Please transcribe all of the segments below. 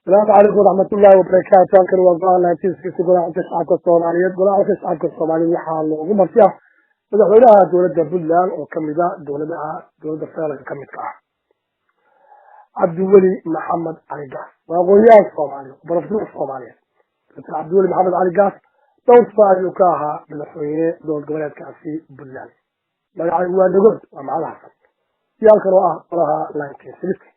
Asalaamu calaykum waraxmatullaahi wabarakaatu. Halkan waa Golaha 1960, Golaha Codka Shacabka Soomaaliyeed. Golaha Codka Shacabka Soomaaliyeed waxaa loogu marti ah madaxweynaha dowladda Puntland oo kamid a dowladaha dowladda federaalka kamidka ah, Cabdiweli Maxamed Cali Gaas. Waa aqoonyahan Soomaaliya, professor Soomaaliyeed, Doctor Cabdiweli Maxamed Cali Gaas. Dhowr sano ayuu ka ahaa madaxweyne dowlad goboleedkaasi Puntland. Magacaygu waa Dhagood, waa Maxamed Xasan, iyo halkan oo ah Golaha 1960.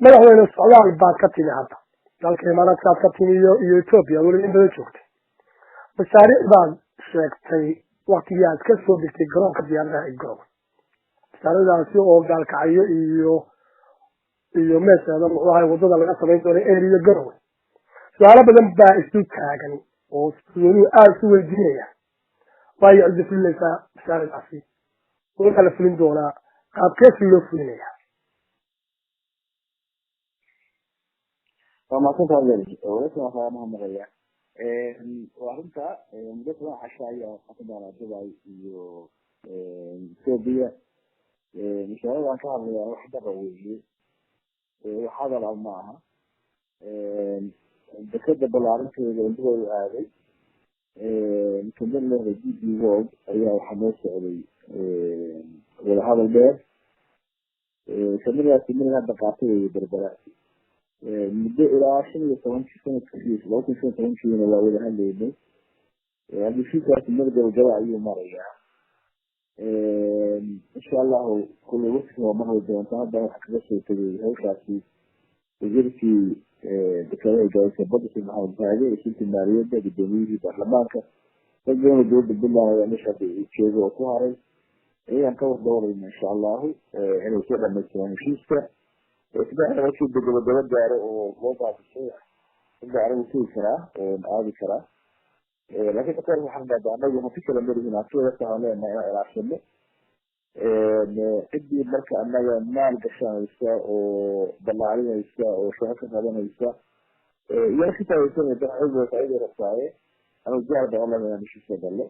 Madaxweyne, socdaal baad ka timi hadda dalka Imaaraadkaad ka timi iyo Etoobiya, weli in badan joogtay. Mashaariic baad sheegtay waktigii aad ka soo degtay garoonka diyaaradaha ee Garowe, mashaariicdaasi oo Gaalkacyo iyo meesheeda, muxuu ahay, waddada laga samayn doono area Garowe. Su-aalo badan baa isu taagan oo dadweynuhu aada isu weydiinaya: waayo cidda fulinaysaa mashaariicdaasi? Waxaa la fulin doonaa qaabkeesi loo fulinaya? Waa mahadsantahay weli, walaashan waa kaaga mahadnaqaya. Waa runta, muddo 10 casho ayaa waxaan ku maqnaa Dubai iyo Ethiopia. Mashaariicda aan ka hadlaya wax daba weeye, wax hadal ah ma aha. Dekeda ballaarinteeda Dubai u aaday kamid lehda DP World ayaa waxaa noo socday wadahadal dheer. Kamidkaasi mid hadda qaatay weeye Berbera muddo ilaa 15-kii sanadkii 2015-kiina waa wada hadlaynay. Heshiiskaasi meel gabagaba ayuu marayaa, insha Allahu kulley waqtiga waa maqli doonta. Hadda waxaa kaga soo tegay hawshaasi wasiirkii dekedaha gaadiidka badda, Sheekh Maxamed Faade, wasiirkii maaliyadda, gudoomiyihii baarlamaanka, dad badan oo dowladda Puntland ayaa meesha hadda jooga oo ku haray. Ayaan ka war dhowrayna insha Allahu inay soo dhamaystiraan heshiiska. Kabacdi markii gabagaba gaaro oo loo baabisay inba anigu tegi karaa oo aadi karaa, laakiin marka hore waxaan dhahdaa anagu hanti kala malihin, hantida waxaan leenahay inaan ilaashano. Ciddii marka anaga maal gashanaysa oo ballaarinaysa oo shaqo ka qabanaysa iyo ka faaidaysanaysa faa'iday rabtaaye, anigu diyaar baan u leeyahay inaan heshiiska gallo.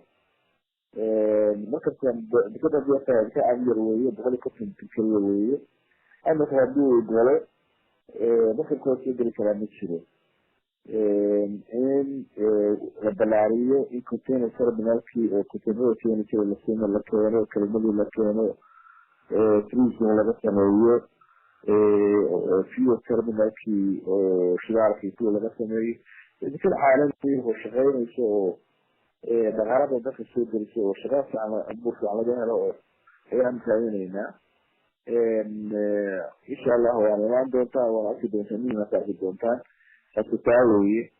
Markasta dekada diyarta ka caadi yar weeye, 150 keliya weeye. Amarka haddii uu galo markabka waa soo geli karaa, ma jiro in la balaariyo, in container terminalkii oo containerada keeni jiray lasimo la keeno, kelimadii la keeno, freezing laga sameeyo, fuel terminalkii oo shidaalkii kuwa laga sameeyo. Dekada caalami oo shaqeynaysa oo dhaqaalada dalka soo geliso oo shaqa fiican, abuur fiican laga helo oo ayaan raadinaynaa, insha Allah. Waan imaan doontaa, waan arki doontaa, muhiim ka arki doontaan. Taasi taa weeye.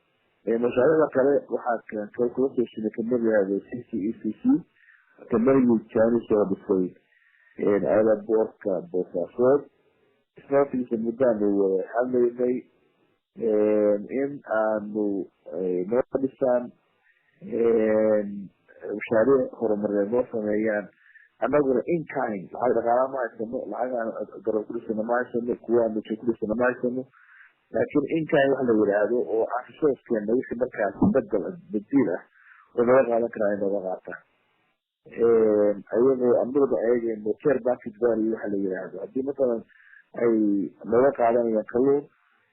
Mashaariicda kale waxaa keentay kula soo shimay kamid yahdo CCECC, kambanigii Chinese oo dhisay airportka Boosaasood. Isnootiisa muddaanu wada hadlaynay in aanu noo dhisaan, mashaariic horumareed noo sameeyaan, annaguna in kind lacag dhaqaala ma haysano, lacag aan garoon ku dhisano ma haysano, kuwa aan ku dhisano ma haysano, laakiin in kind wax la yidhaahdo oo aan resourcekeena wixii markaas bedel badiil ah oo naga qaadan karaa ay nooga qaataan, ayagoo anaguna eegayno fair market value waxa la yidhaahdo. Haddii masalan ay nooga qaadanayaan kalluun,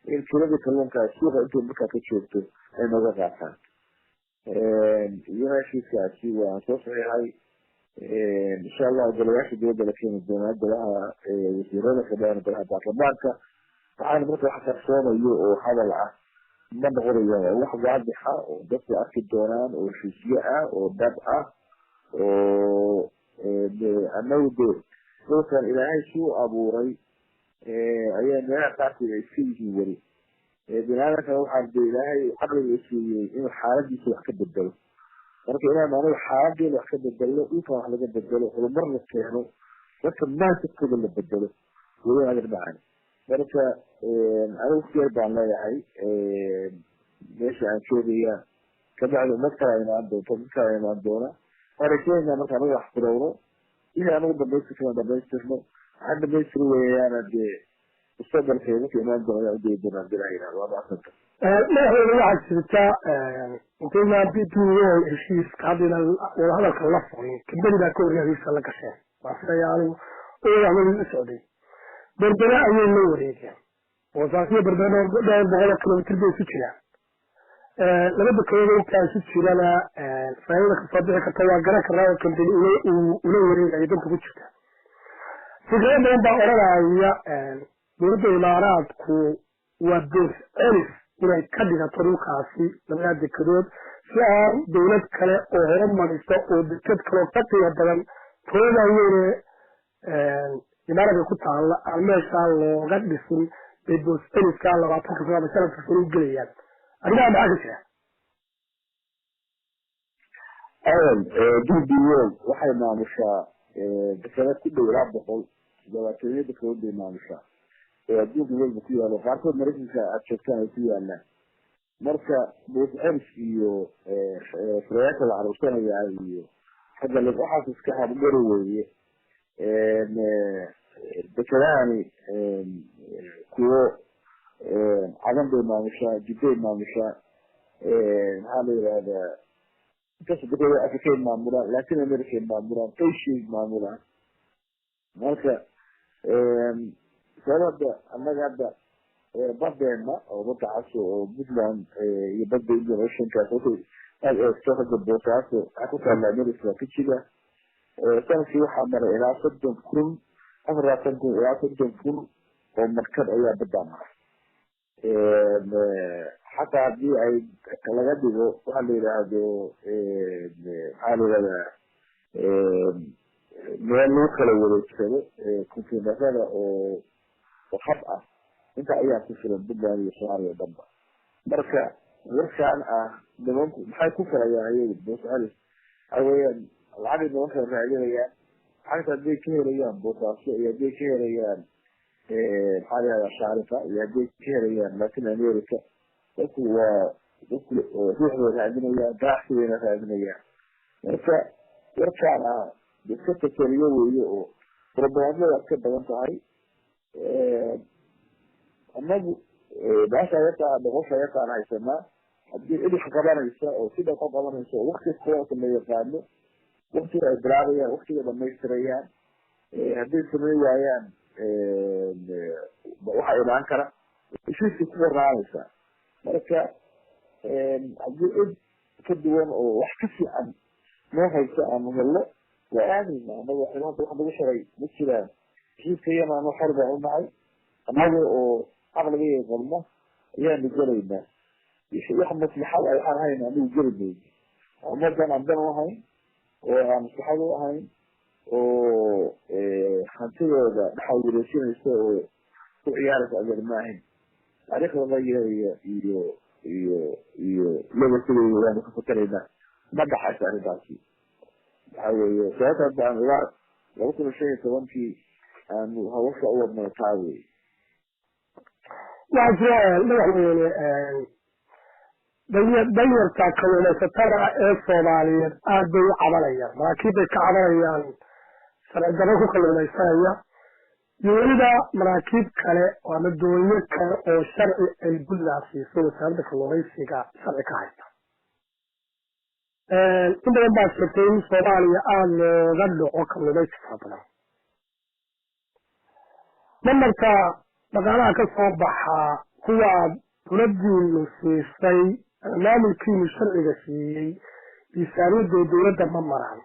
in kiladii kalluunka suuqa intay markaa ka joogto ay nooga qaataan. Iyana heshiiskaasi waan soo saxiixay. Insha Allah golayaasha dowladda la keeni doonaa, golaha wasiirada xildhibaan, golaha baarlamaanka. Waxaana marka wax qarsoomayo oo hadal ah ma noqonayaan, wax waadixa oo dadku arki doonaan oo heshiisyo ah oo dhab ah oo anagu de dhulkan Ilaahay suu abuuray ayaa meelaha qaarkood ay iska yihiin weli. Biniaadamkana waxaa de Ilaahay caqliga siiyey inuu xaaladiisa wax ka bedelo. Marka inaan anagu xaaladeeda wax ka bedelno, dhulkan wax laga bedelo, horumar la keeno, dadka mindsetkooda la bedelo weli adag dhacani. Marka anigu waqti yar baan leeyahay meesha aan joogaya, kabacdi ummad kala imaan doonto, dad kala imaan doona. Waan rajeynaa marka anagu wax bilowno, wixii anagu dhamaystirkana dhamaystirno, waxaan dhamaystiri weeyaana dee mustaqbalka dadka imaan doona ayaan ujeedi doonaa hadii la yidhahdo. Waa mahadsanta. Madaxweyne, waxaa jirta intaynaan DP heshiiska haddayna wadahadalka la furin, kambani baa ka horreeya heshiiska la gasheen, waa filaya anigu oo madaxweyne u socday. Berbera ayay la wareegeen. Boosaaso Berbera dhowr boqol oo kilomitr bay isu jiraan. Laba dekedood intaa isu jirana faa'iidada kasoo bixi karta waa garan karnaa, oo kambani ula wareegayo danta ku jirta. Fikrado badan baa odhanaya dowladda Imaaraadku waa boos celis inay ka dhigato dhulkaasi labadaa dekedood, si aan dowlad kale oo horumarisa oo deked kale oo ka qiimo badan tooda weyne Imaaraadka ku taalla aan meeshaa looga dhisin, bay boos celiska 20-ka sano ama 5-ka sano u gelayaan. Arrimaha maxaa ka jira? Awal DP World waxay maamushaa dekada ku dhow ilaa 120 dekedood bay maamushaa oo adduunka walba ku yaalo, qaarkood Maraykanka aad joogtaan ay ku yaalaan. Marka boos celis iyo furayaasha la caruursanaya iyo xagga waxaas iska habgaro weeye. Dekedahani kuwo Cadan bay maamushaa, Jidday maamushaa, maxaa la yihahdaa, intaas dekeda Africay maamulaan, Latin Americay maamulaan, Asiay maamulaan. Marka sabab hadda annaga hadda badeena oo badda Caso oo Puntland iyo badda Indian Oceankaas markay aad eegto, hadda Boosaaso waxaa ku taallaa meel istraatijiga. Sanadkii waxaa maray ilaa 30,000, 24,000 ilaa 30,000 oo markab ayaa baddaa mara. Xataa haddii ay laga dhigo waxa la yidhaahdo, maxaa la yihahdaa, meel lagu kala wareegsado containerada oo hab ah, inta ayaa ku filan Puntland iyo Soomaaliya o dhanba. Marka warkaan ah nimanku maxay ku filayaan ayagu boos celis? Waxa weeyaan lacagay nimanka raadinayaan. Lacagta hadday ka helayaan Boosaaso iyo hadday ka helayaan, maxaa la yihahdaa, Shaariqa iyo hadday ka helayaan Latin America, dadku waa dadku ruuxday raadinayaan, ganacsigayna raadinayaan. Marka warkaan ah iska tasariyo weeye oo propagandada ka badan tahay. Anagu baasha yartaa dhoqosha yartaan haysanaa, haddii cid wax qabanaysa oo si dhaqo qabanaysa oo wakti kuwaasa la yaqaano, waktiga ay bilaabayaan, waktiga dhamaystirayaan, hadday samayn waayaan waxa imaan kara heshiiskay ku waraanaysaa. Marka haddii cid ka duwan oo wax ka fiican noo hayso aanu helno, waa aadayna. Anaga hadda wax nagu xiray ma jiraan. Heshiiskayana anu xor baan unahay, annaga oo caqligaya qalmo ayaanu gelaynaa. Wax maslaxad ah waxaan ahayn anigu geli mayno. Ummadan aan dan u ahayn oo aan maslaxad u ahayn oo hantidooda dhaxal wareejinaysa oo ku ciyaaraysa adeer ma ahayn. Taariikhda la yeelaya iyo legasigayga waanu ka fakeraynaa, ma dhaxaysa arrintaasi. Waxa weeye sababta hadda aan ilaa 2015-kii aanu hawsha u wadnay taa wey. Waxaa jira, madaxweyne, danyarta kalluumaysatada ee Soomaaliyeed aad bay u cabanayaan. Maraakiib bay ka cabanayaan sharci darro ku kalluumaysanaya, iyo weliba maraakiib kale ama doonyo kale oo sharci ay Puntland siiso wasaaradda kalluumaysiga sharci ka haysta. In badan baa sheegtay in Soomaaliya aada looga dhaco kalluumaysi fara badan. Ma marka dhaqaalaha ka soo baxaa kuwaad dowladdiinu siisay ama maamulkiinu sharciga siiyey miisaaniyadda dowladda ma maraan?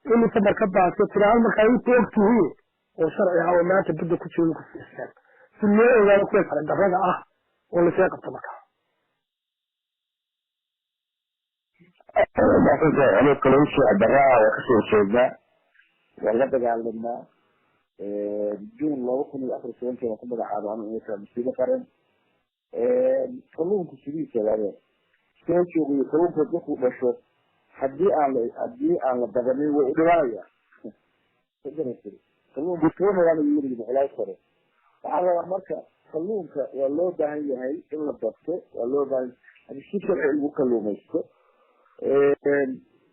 Imise marka baasyo tiraal markaa inta og tihiin oo sharci ah oo maanta badda ku jooga ku siiseen, si loo ogaado kuwa sharci darrada ah oo lasoo qabto markaa? Sharci darraa waa kasoo horjeednaa, waa la dagaalamaa. June 2014-kii waan ku magacaaba anu inay tahay musiibo qaran kalluunku sidiisa labe soo joogayo. Kalluunka markuu dhasho, haddii aan la dabanin, waa u dhimanaya. Kalluunku soo noolaanayo weligii boqolaal sano. Waxaa rabaa marka kalluunka waa loo baahan yahay in la dabto, waa loo baahan haddii si sharci lagu kalluumaysto.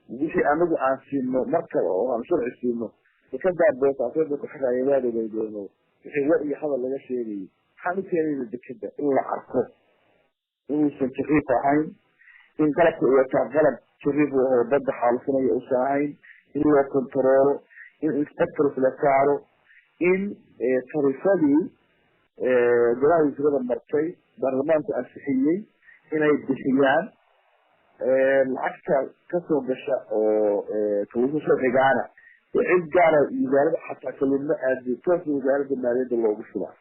Wixii anagu aan siino markaba oo aan sharci siino dekadaa Boosaaseeda ku xiraya waad ogeydeenoo wixii war iyo hadal laga sheegayay. Maxaan u keenayna dekeda in la arko inuusan jariif ahayn, in qalabka uu wataa qalab jariif u ahoo badda xaalufinaya uusan ahayn, in loo kontaroolo, in inspectors la saaro, in tarifadii Golaha wasiirada martay, baarlamaanku ansixiyey inay bixiyaan lacagta kasoo gasha oo kalluumaysa sharcigaana cid gaara wasaaradda xataa kalluunma aadi, toos wasaaradda maaliyadda loogu shubaa.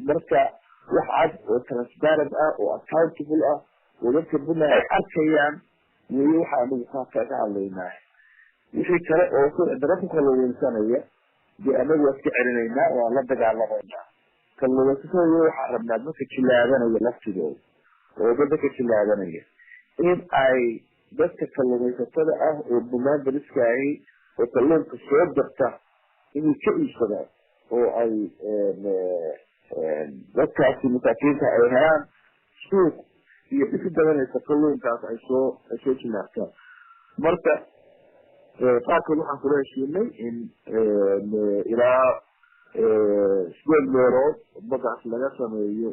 Marka wax cad oo transparent ah oo accountable ah oo dadka Puntland ay arkayaan weeye. Waxa anagu ka hadlaynaa, wixii kale oo sharci darro ku kalluumaysanaya dee anagu waa iska celinaynaa, waan la dagaalamaynaa kalluumaysatada. Waxaan rabnaa dadka jilaabanaya laftigooda oo dadka jilaabanaya in ay dadka kalluumaysatada ah oo Puntland bariskaahi oo kalluunka soo darta inay ka iibsadaan oo ay dadkaasi masaakiinta ay helaan suuq iyo dhisi dabanaysa kalluunkaas ay soo jilaabtaan. Marka qaarkood waxaan kula heshiinay in ilaa 8 meelood baddaas laga sameeyo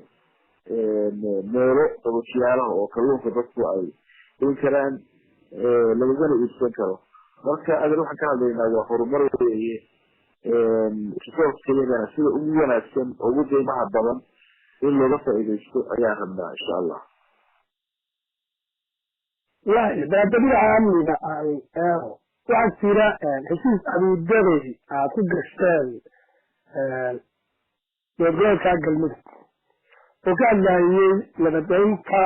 meelo qaboojiyaalaha oo kalluunka dadku ay dhigi karaan, lagagana iibsan karo. Marka adan waxaan ka hadlaynaa waa horumar weeye. Resourceka iyagana sida ugu wanaagsan oo ugu qiimaha badan in looga faa'iidaysto ayaan rabnaa, insha Allah. Waay baada dhinaca amniga aan eego, waxaa jira heshiis abuudabey aad ku gashteen dowladgoboleedka Galmudug oo ka hadlaayey nabadeynta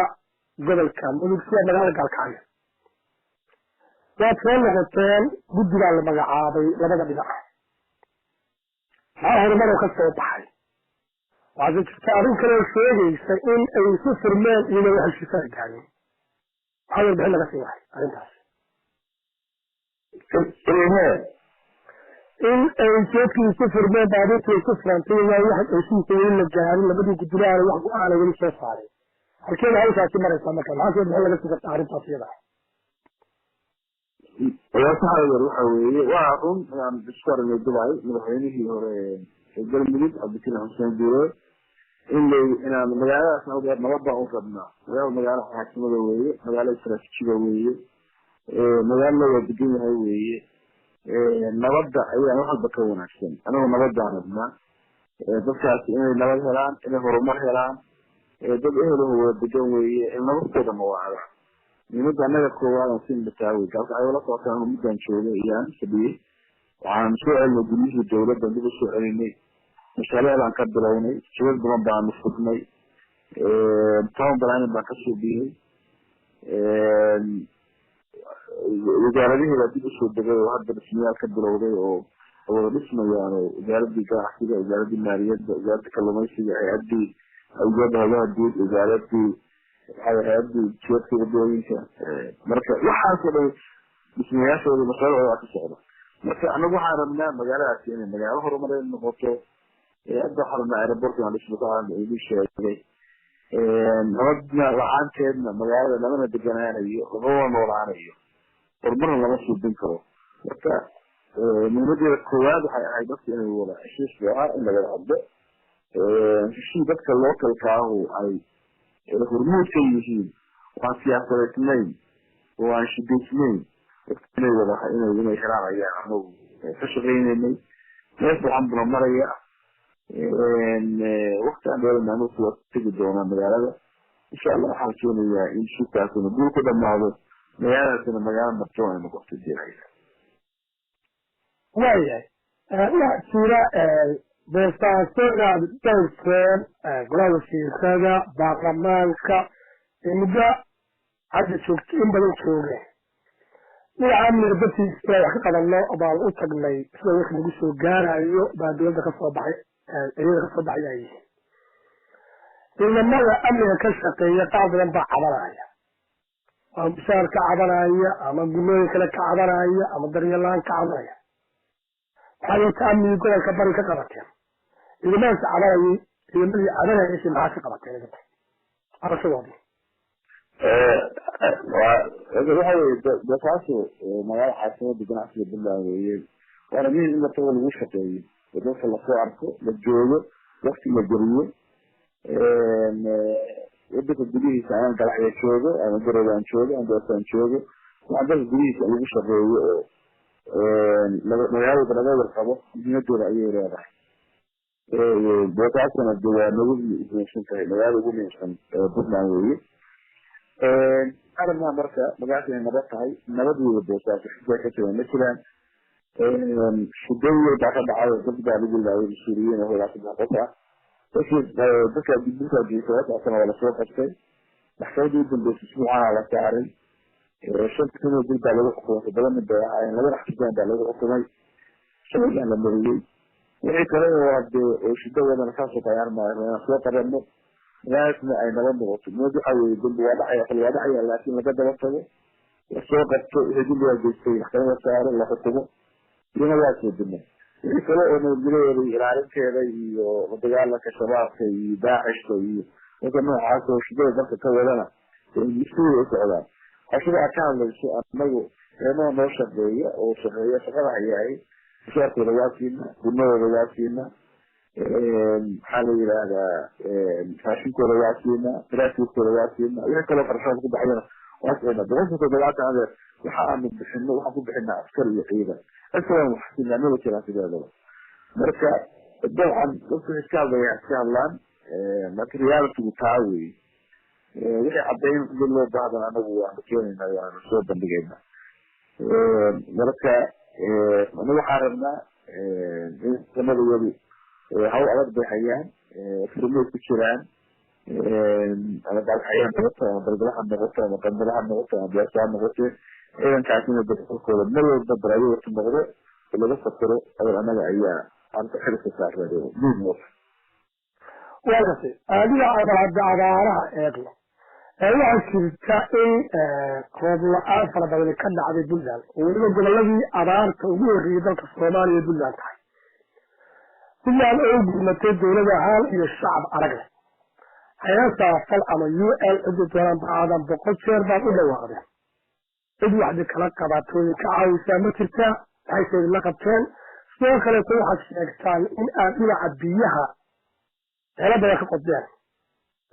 gobolka Mudug sida magaalada Gaalkacyo. Waad soo noqoteen, guddigaa la magacaabay labada dhinac. Maxaa horumar oo ka soo baxay? Waxaase jirta arrin kaloo sheegaysa in ay isu furmeen iyadoo wax heshiisaan gaarin. Maxaa warbixin laga sii wahay arrintaas? In ay jeedkii isu furmeen, baabuurtii isu furantay, waa wax heshiisa weli la gaarin, labadii guddilaana wax go-aana weli soo saaray. Halkeeda hawshaasi maraysaa? Marka maxaa warbixin laga sii karta arrintaas iyada? Waa sax yar. Waxa weeye, waa run inaan isku aragnay Dubai madaxweynihii hore ee Galmudug, Cabdikariim Xuseen Guure, in la inaan magaaladaas nabad baan u rabnaa. Magaalo magaalo xaasimada weeye, magaalo istaraatiijiga weeye, magaalo la wada degan yahay weeye. Nabadda ayaa wax walba ka wanaagsan. Anagu nabadaan rabnaa, dadkaasi inay nabad helaan, inay horumar helaan. Dad ehelaho wada degan weeye, in nabadkooda mawaacda muhiimadda annaga koowaad aan siin bataa wey. Gaalkacyo la socotaan muddaan joogay iyo aan fadhiyey, waxaan soo celinay guryihii dawladda, dib usoo celinay, mashaariic baan ka bilownay, jidad badan baanu furnay, town planning baan kasoo biyey, wasaaradihii baa dib usoo degay oo hadda dhismayaal ka bilowday oo wada dhismayaan, oo wasaaradii ganacsiga, wasaaradii maaliyadda, wasaaradii kalluumaysiga, hay-adii awgeeda howlaha guud, wasaaradii hay-adii jidadka wadooyinka. Marka waxaasoo dhan dhismayaashooda mashaariicooda ka socda. Marka anagu waxaan rabnaa magaaladaasi inay magaalo horumareed noqoto. Hadda waxaan rabnaa airportka aan dhismo idin sheegay. Nabadna la-aanteedna magaalada lamana deganaanayo, lamana noolaanayo, horumarna lama suubin karo. Marka muhiimadeeda koowaad waxay ahayd dadka inay wada heshiis buu ahaa in lawada hadlo, heshiis dadka localkaahu ay hormuud ka yihiin oo aan siyaasadeysnayn oo aan shidaysnayn inay wada inay helaan ayaan anagu ka shaqaynaynay. Meel fiican buna maraya. Wakti aan dheerana anagu waa tegi doonaa magaalada, insha Allah. Waxaan keenayaa in shirkaasina guul ku dhamaado, magaaladaasina magaalo nabdoon ay noqoto jeelaya. Waayahay, waxaa jira boosaaso inaad dhowrteen golaha wasiirada baarlamaanka ee muddo hadda joogto in badan joogeen dhinaca amniga dartiisa wax ka qabanno baan u tagnay. Sida warka lagu soo gaarayo baa dowladda kasoo baxay, eriyada kasoo baxay ay yihiin ciidamada amniga ka shaqeeya. Qaar badan baa cabanaya, ama mushaar ka cabanaya, ama gunooyin kale ka cabanaya, ama daryeelaan ka cabanaya. Maxaa yeelta amnigii gobolka Bari ka qabateen ciidamadaas cabanayay? Ciidamadii cabanayay maxaa ka qabateen idinka cabashadoodii? Waxa weye, boosaaso magaalo caasimada ganacsiga Puntland weeye. Waana muhim in martaba lagu shaqeeyo oo dadka lasoo arko, la joogo, wakti la geliyo. Wadanka gudihiisa amaan galaxya joogo ama garowe aan joogo ama boosaan joogo, waxaa dalka gudihiisa lagu shaqeeyo oo magaalada laga warqabo muhiimadooda ayay leedahay. Boosaasana de waa nagu muhiimsan tahay, magaalada ugu muhiimsan Puntland weeye. Arabnaa marka magaalada inay nabad tahay, nabad weeye Boosaaso, xisbaa ka jiraan ma jiraan. Shidooyin baa ka dhacay, dad baa lagu laayay mas-uuliyiin oo ilaa 3 qof ah. Dadkii dadka dibdilkaa geystay wasaasana waa lasoo qabtay. Maxkamadii u dambeysay isbuucaana la saaray. 5 kun oo dil baa lagu xukumay, 7 nin bay ahaayeen, 2 xabsiyaan baa lagu xukumay, sharcigan la mariyey. Wixii kale oo hadee oo shido wadana saasoo kale maayo inaan soo qabano, magaaladaasna ay nabad noqoto. Mid waxa weeye dembi waa dhacaya, xil waa dhacaya, laakiin laga daba tago, lasoo qabto wixii dembigaa geystay, maxkamad la saaro, la xukumo, iyana waa soo dina. Wixii kale oo nabadgelyadeeda iyo ilaalinteeda iyo la dagaalanka shabaabka iyo daacishka iyo dadka noocaas oo shidada dalka ka wadana sidii u socdaan. Hawshada aad ka hadlayso, anagu ciidamada noo shaqeeya oo shaqeeya shaqada hayahay, mushaarkooda waa siina, gunadooda waa siina, maxaa la yidhaahdaa, raashinkooda waa siina, daraaskiiskooda waa siina, wixii kaloo qarashaad ku baxayana waa siina. 70% adeer waxa aanu bixino waxaan ku bixinaa askar iyo ciidan, cid kaloo wax siinaa maba jiraan sideedaba. Marka dabcan dadku waxay iska hadlayaan iska hadlaan, laakiin realitygu taa weeye. Wixii caddayn dib loo baahdan anagu waanu keenaynaa, waanu soo bandhigaynaa. Marka anagu waxaan rabnaa in ciidamada iyadu hawl adag bay hayaan, furmay ku jiraan, ama dalxaya noqoto ama balbala ha noqoto ama qandala ha noqoto ama beerso ha noqote, ciidankaas inay dadkooda mar walba priority noqdo oo laga fakero awal anaga ayaa aan ku xilka saarnay muhiim noqoto. Waa gartay. Adiga hadda abaaraha eegno, waxaa jirta in roob la-aan fara badani ka dhacday Puntland, oo weliba goboladii abaarta ugu horreeyay dalka Soomaaliya Puntland tahay. Puntland oo gurmatay dowlad ahaan iyo shacab arag leh, hay-ad samafal ama UN cidii doonaan ba aadan 100 jeer baad u dhawaaqdeen, cid waxdi kala qabatooyin ka caawisaa ma jirtaa? Maxayse idinla qabteen? Sidoo kaleeto waxaad sheegtaan in aad dhinaca biyaha meelo badan ka qodeen,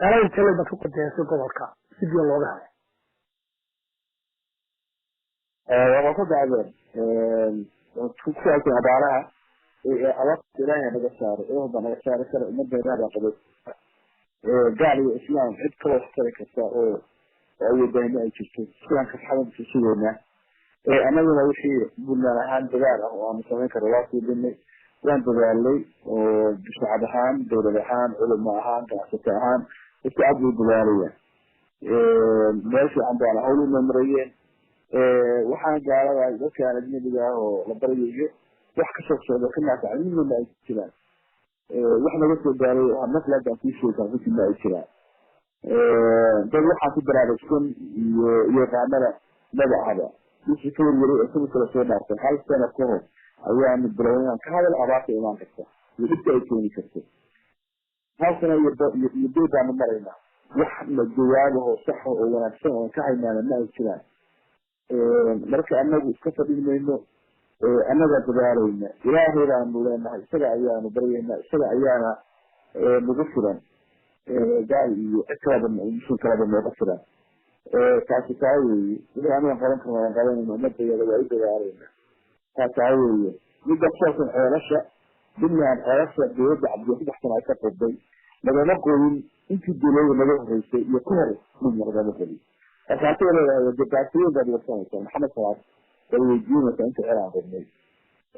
meelo intee baad ka qodeen si gobolka si biyo looga helo? Waa ku dhacdeen ku saabsan abaaraha, abaarta Ilaahay naga saaray, Ilaah baa naga saari kara, ummadda Ilaah baa qabay, gaal iyo islaam cid kaloo wax tari karta oo awoodayna ay jirto sidaan ka saxaban sugeynaa. Anaguna wixii Puntland ahaan dadaal ah oo aanu samayn karo waa sii dhinay, waan dadaalay oo shacab ahaan, dowlad ahaan, culimo ahaan, ganacsato ahaan, dadku aad bay dadaalayaan, meel fiican baana hawl u marmarayeen. Waxaan gaalada dadkaan ajnabiga ah oo la baryayo wax kasoo socda ka naafaca midna ma ay jiraan, wax naga soo gaaray naflaad aan kuu sheegaa runtii ma ay jiraan. Dad waxaan ku baraarugsan iyo yaqaanada magacaba wixii ka warwaray oo sanadka lasoo dhaafay, hal sano ka hor ayaanu bilownay inaan ka hadal abaarta imaan karta iyo dhibka ay keeni karto. Hal sano iyo bil baanu maraynaa, wax la jawaabaho saxa oo wanaagsan oo ka haynaana ma ay jiraan. Marka anagu iska fadhin mayno, annagaa dadaalayna, Ilaahay baanu leenahay, isaga ayaanu baryaynaa, isaga ayaana nagu filan, gaal iyo cid kalaba muslim kalaba nooga filan. Taasi taa weeye. Wixii anigan qaban karna waan qabanayna, ummadayada waa u dadaalayna, taa taa weeye. Midda ku saabsan ceelasha Puntland, ceelasha dowladda Cabdiya 3 sano ay ka qoday lagama qoyin, intii dowladda naga horeysay iyo ka hor midna lagama qodin. Markaasay leedahay gabaatooyin baad warsanaysaa, Maxamed Salaad baad weydiinaysaa inta ceel aan qodnay.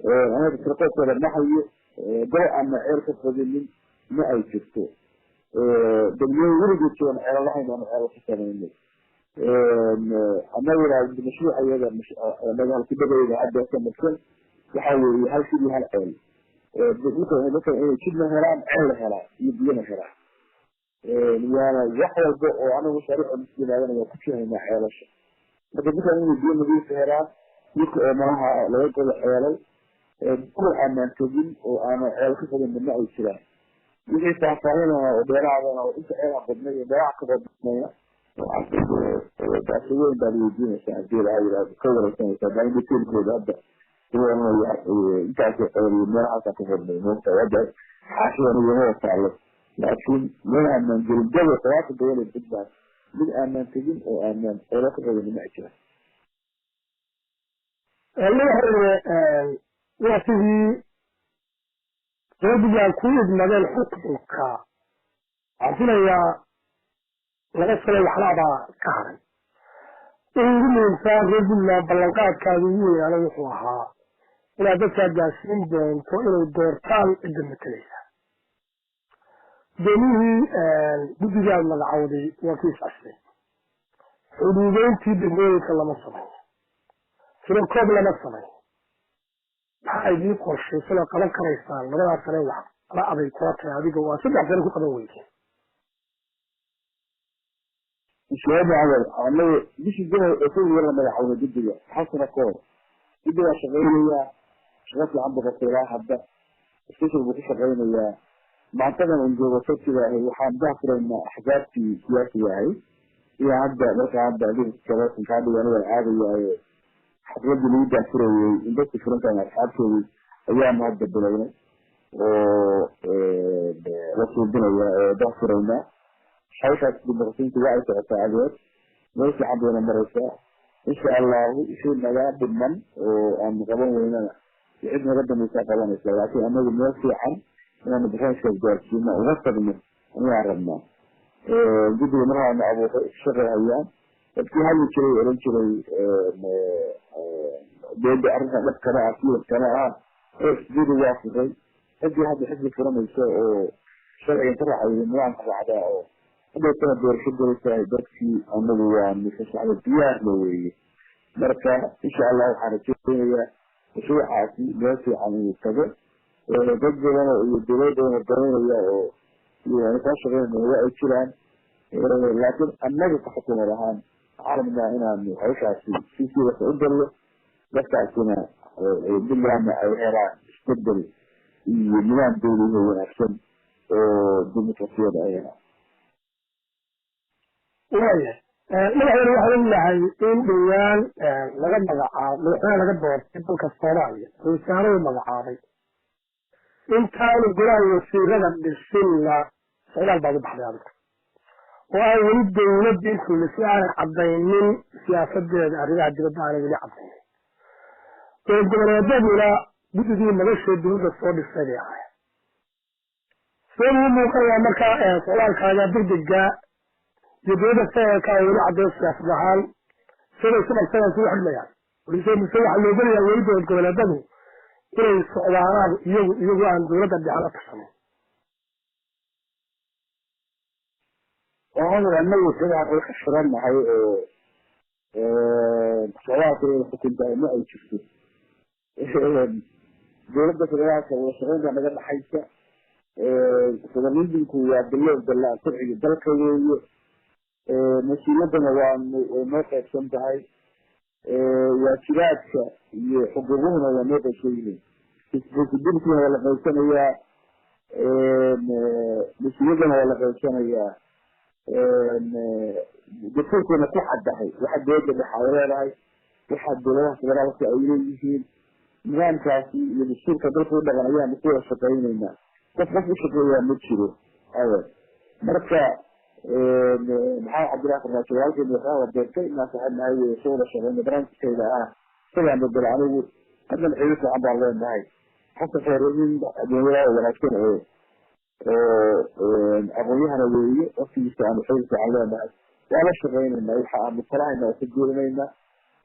Anaga tirqoobkooda ma hayo, gobol aana ceel ka qodinin ma ay jirto. Degmooyin weligood joogan ceelo lahayn aanu ceelo ka samaynay. Annaguna mashruuca iyaga anaga halkudhagayga hadda ka marsan waxa weeye hal shil iyo hal ceel, dadka inay jidna helaan, ceel la helaa iyo biyana helaan, waana wax walba oo anagu mashaariic oo yimaadana waa ku jihaynaa ceelasha. Marka dadkan inay biyo nadiifa helaan, dhulka oo malaha laga godo ceelal, gobol aanaan tegin oo aana ceel ka qodinna ma ay jiraan. Wixii faahfaahinana oo dheeraadana oo inta ceelaan qodnay iyo meelaha ka qodnayna baasi weyn baad weydiinaysaa hadii laha yidhahdo, ka wareysanaysaa baalinteelkooda hadda intaas ceel iyo meelahaasaan ka qodnay. Moogta hadda xaashidan igama taalo, laakiin meel aanaan gelin gobol 70 gobol ee Puntland mid aanaan tegin oo aanaan ceelo ka qodin ma ay jiraan. Madaxweyne, waktigii Reer Puntland ku idmadeen xukunka, waxaan filayaa 2 sano waxlaabaa ka haray. Wuxuu ugu muhiimsaa reer Puntland ballanqaadkaada ugu weynaana wuxuu ahaa inaad dadkaa gaarsiin doonto inay doortaan cidda matalaysa. Gudoomiyihii guddigaad magacowday waa kii is-cashay, xuduudeyntii degmooyinka lama samayn, tirakoob lama samayn. Maxaa idiin qorshaysan oo qaban karaysaan labadaas sane? Wax la aday kula tahay adiga waa 3 sane ku qaban weydeen. Sheega anagu bishii January ee ku yar la magacowday guddiga, hal sano ka hor. Guddiga waa shaqeynayaa, shaqo fiican buu qabtay ilaa hadda, special buu ku shaqeynayaa. Maantadan un joogo sabtiga ahi waxaan dahfuraynaa axzaabtii siyaasiga ahay iyo hadda marka hadda adiga telefonka kaa dhigo aniga caadayaaye xafladii lagu daahfurayey in dadka furantahay asxaabtoodii ayaanu hadda bilownay oo la suubinaya oo daahfuraynaa. Hawshaas dimuqrasiinta waa ay socotaa adeer, meel fiican bayna maraysaa insha allahu. Wixii naga dhiman oo aanu qaban weynana cid naga dambaysaa qabanaysa, laakiin anagu meel fiican inaanu barnaamijkaas gaarsiino uga tagno ayaan rabnaa. Guddiga markaanu abuuray shaqay hayaan. Dadkii hadli jiray oran jiray dowladda arrintan dhab kama ah, siyad kama ah, xisbiyadu waa furay. Ciddii hadda xisbi furanaysa oo sharcigan ka raacay nidaamka raacdaa oo hadhowtana doorasho galaysahay, dadkii anagu waanu fasaxda diyaarna weeye. Marka insha allah waxaan rajeynayaa mashruucaasi meel fiican inuu tago. Dad badan oo iyo dowlad badan oo daneynaya oo iyo kaa shaqeynaya waa ay jiraan, laakiin annaga ka xukuumad ahaan waxaan rabnaa inaanu hawshaasi si sidaas u gallo, dadkaasina Puntlandna ay helaan isbedel iyo nidaam dowliho wanaagsan oo dimuqrasiyada ay helaan. Waayahay madaxweyne, waxaan ognahay in dhowaan laga magacaabo madaxweyne laga doortay dalka Soomaaliya, ra-iisul magacaabay. Intaanu golaha wasiirada dhisinna socdaal baad u baxday adiga oo aan weli dowladda intuu si aanay caddaynin siyaasadeeda arrimaha dibadda, aanay weli caddaynin. Dowlad goboleedaduna guddigii madashee dowladda soo dhisay bay ahaayeen. See ugu muuqanayaa markaa socdaalkaaga degdega iyo dowladda federaalka oo weli caddayn siyaasad ahaan siday isu qabsadaan, si u xidhmayaan? Mise waxaa loogolayaa weli dowlad goboleedadu inay socdaalaan iyagu aan dowladda dhexe la tashanin? Anagu sidaan u xirannahay oo socdaalka inay xukuntahay ma ay jirto. Dowladda federaalka wada shaqeyn baa naga dhaxaysa. Federalismku waa bilow dalla sharciga dalka weeye, mas-uuliyaddana waanu way noo qaybsan tahay, waajibaadka iyo xuquuquhuna waa noo qaybsan yihiin, responsibilityna waa la qaybsanayaa, mas-uuliyaddana waa la qaybsanayaa. Dastuurkuna ku caddahay waxa dowladda dhexe ay leedahay, waxa dowladaha federaalka ay leeyihiin. Nidaamkaasi iyo dastuurka dalka u dhaqan ayaanu ku wada shaqeyneynaa. Qof qof u shaqeeyaa ma jiro adeer. Marka Maxamed Cabdillahi Farmaajo walaalkay madaxweynaha la doortay inaan saaxiib nahay wey, soo wada shaqeyna barnaamijkayda ah isagaan bedela anigu haddana xiriir fiican baan leenahay. Xasan Kheyre nin adduunyada wanaagsan oo aqoon-yahana weeye, waqtigiisa aanu xiriir fiican leenahay, waa la shaqeynaynaa. Waxa aanu talahayna waa ku jeedinaynaa,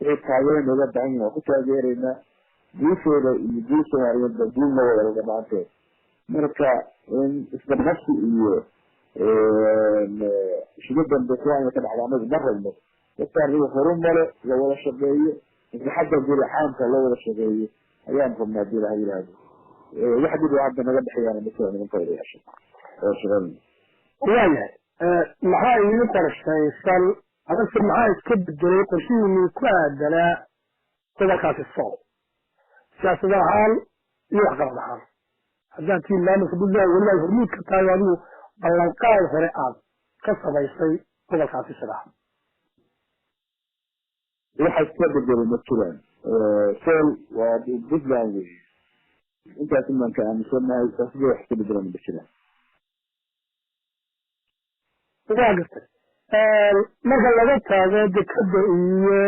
wixii taageera nooga baahan yihin waa ku taageeraynaa. Guushooda iyo guul Soomaaliyeedba guulna wada dhamaanteed. Marka in isbarnafsi iyo shido dambe kuwa ka dhacda anagu ma rabno. Dadkaan iyaga horumare la wada shaqeeyo, maslaxadda guud caamka loo wada shaqeeyo ayaan rabnaa hadii ilaha yidhaahdo. Wax dib oo hadda naga dhexeeyana ma jiro nimanka odayaasha oo shaqeynaya. Waayahay, maxaa idiin qorshaysan amase maxaa iska bedelay qorshihiinii ku aadanaa gobolkaasi Sool siyaasad ahaan iyo waxqabad ahaan, haddaad tiin maamulka Puntland weliba ay hormuud ka tahay oo adigu ballanqaad hore aad ka samaysay gobolkaasi sidaa? Waxa iska bedelay ma jiraan. Sool waa Puntland wey, intaas inaan ka aaminsanahay, siyaasadda wax iska bedelan ma jiraan. Waa gartay. Marka laga taago dekada iyo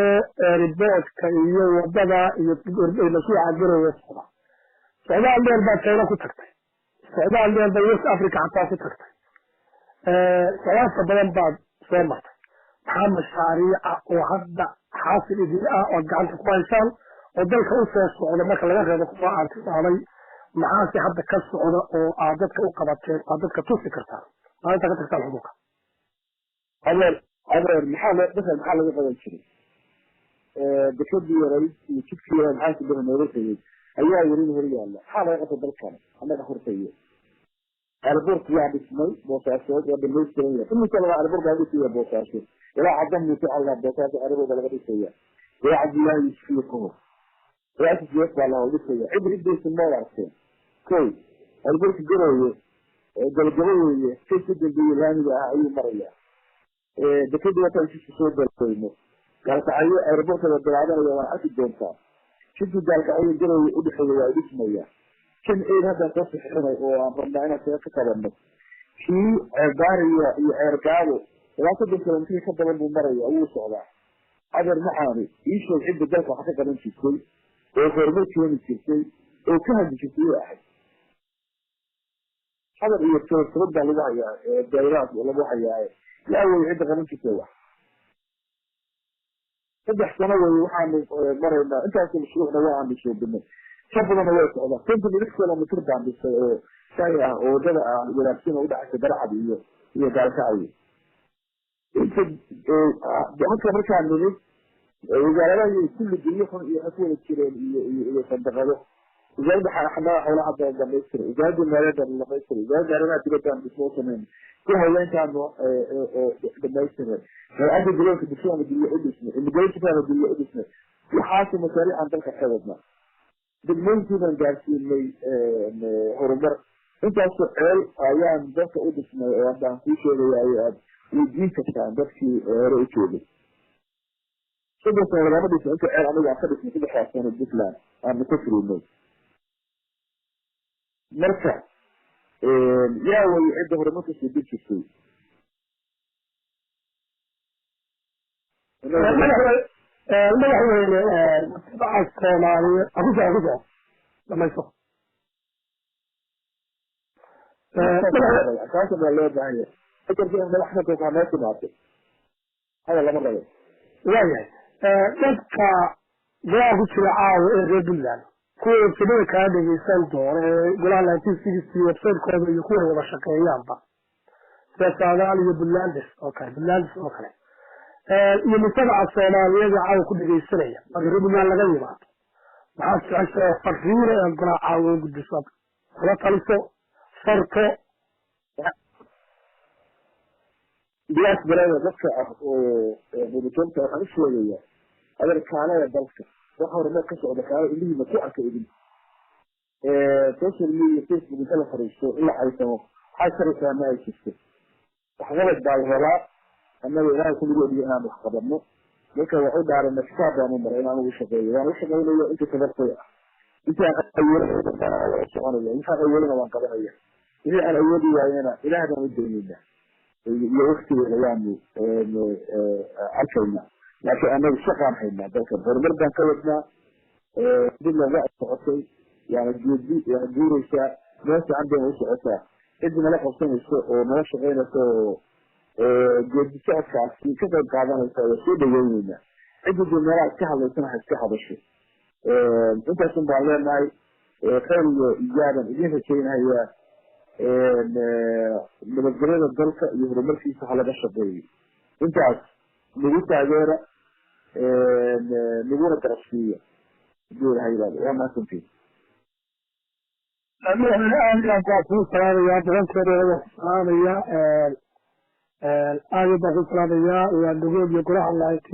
riboodka iyo wadada iyo mashruuca Garowe socda, socdaal dheer baad China ku tagtay. Socdaal dheer bay West Africa xataa ku tagtay. Socdaalka badan baad soo martay. Maxaa mashaariica oo hadda xaasil idin ah ood gacanta ku haysaan oo dalka u soo socda marka laga reebo kuwa aan tilmaamay? Maxaase hadda ka socda oo aad dadka u qabateen, aad dadka tusi kartaan maalinta ka tagtaan xukunka? Adeer, adeer, maxaa loo dadka maxaa laga qaban jiray? Dekadii yaray iyo jidkii yaray maxaa ku nooga tegey ayaa weli hor yaalla. Maxaa laga qabtay dalkan annaga hortayo? Airport waa dhismay Boosaasood, waa dhamaystiran yahay. Imika laga airport baa dhisaya Boosaaso, ilaa Caddan Muuse alla Boosaaso airport baa laga dhisaya, ilaa Cabdullaahi Yusufiyo ka hor ilaa SSF baa la dhisaya. Cid ridaysa ma aragteen? Kow, airportka Garowe gabagabo weeye, kay ku dambeeyey laamiga ah ayuu marayaa. Dekadii wataan jidka soo galayno, Gaalkacyo airportka la bilaabanaya, waan arki doontaa. Jidkii Gaalkacyo Garowe udhexeeya waa dhismaya. Kan eed haddaan soo sixinay oo aan rabnaa inaan kaga ka qabano kii Ceerbaariya iyo Ceergaabo, ilaa 30 kilomitir ka badan buu maraya, wuu socdaa. Adeer maxaani ii sheeg cidda dalka wax ka qaban jirtay oo horumar keeni jirtay oo ka hadli jirtay u ahayd? Hadal iyo sabab baa lagu hayaa, dayraad lagu hayaa. Yaa wey cidda qaban jirtay wax? 3 sano wey waxaanu maraynaa, intaas mashruucna waa aanu suubinay, ka badana way socdaa. 56 kilomitr baan dhisay oo shay ah oo wadada ah wanaagsan oo udhaxaysa Garacad iyo Gaalkacyo. Inta halka markaan nimid, wasaaradaha iyo kulli guryo xun iyo waxay ku wada jireen iyo sandaqado. Wasaaradda xanaanada xoolaha hadda dhamaystiray, wasaaradda maaliyadda dhamaystiray, wasaaradda arrimaha dibadda dhismo sameyn ku haweenkaanu dhamaystiray, hay'adda garoonka dhismaana guryo u dhisnay, immigrationkaana guryo u dhisnay. Waxaasi mashaariican dalka ka wadnaa. Degmooyinkii baan gaarsiinay horumar. Intaasoo ceel ayaan dalka u dhisnay oo hadda aan kuu sheegayayo, aad weydiin kartaan dadkii hore u joogay. 30 sano lagama dhisno inta ceel aniga aan ka dhisnay 3daas sano Puntland aanu ka furinay. Marka yaa way cidda horumarka soo deg jirtay? Madaxweyne, mujtamaca Soomaaliyeed akuso akuso dhamayso. Taasa baa loo baahan yahay, madaxda noo timaado, hadal lama rabo. Waayahay, dadka golaha ku jira caawa ee reer Puntland, kuwa websadada kaa dhegeysan doona ee golaha 1960 website-kooda iyo kuway wada shaqeeyaanba sida Saadaal iyo Puntlandis oo kale, Puntlandis oo kale, iyo mujtamaca Soomaaliyeed ee caawa ku dhegeysanaya marka reer Puntland laga yimaado, maxaad jecesha oo fariina ee golaha caawa u gudbiso, kula taliso, farto? Diyaas garada dadka ah oo madajoogta waxaan u sheegayaa, adeer, kaalaya dalka, wax horumar ka socda kaala indhihiina ku arka. Idin social media, Facebook inta la fariisto in la caysamo waxay taraysaa ma ay jirto. Waxqabad baa la rabaa. Annaga Ilaahay ku nagu ogyo inaan wax qabanno. Marka wax u dhaarana, kitaab baan u maray inaan ugu shaqeeyo, waan u shaqeynaya inta tabartay ah. Intaan awood soconaya, intaan awoodina waan qabanaya, wixii aan awoodi waayena Ilaah baan u daynaynaa iyo waktigeeda waanu arkaynaa. Laakiin annaga shaqaan haynaa, dalkan horumar baan ka wadnaa. Puntland waa socotay, yaana geedi waana guuraysaa, meel fiican bayna u socotaa. Cid nala qabsanayso oo nala shaqaynayso oo geedi socodkaasi ka qayb qaadanaysa waa soo dhaweyneynaa. Cidda dee meelaha iska hadlaysana ha iska hadasho. Intaasun baan leenahay. Khayr iyo ijaaban idin rajaynayaa. Nabadgelyada dalka iyo horumarkiisa ha laga shaqeeyo. Intaas nagu taageera, naguna garabsiiya haduu Ilaha yihahdo. Waa mahadsantiin. Madaxweyne, aad iyo aad baan kuu salaamayaa, boqolkeeda waan ku salaamayaa, aad baan ku salaamayaa. Waa Nagood iyo golaha 19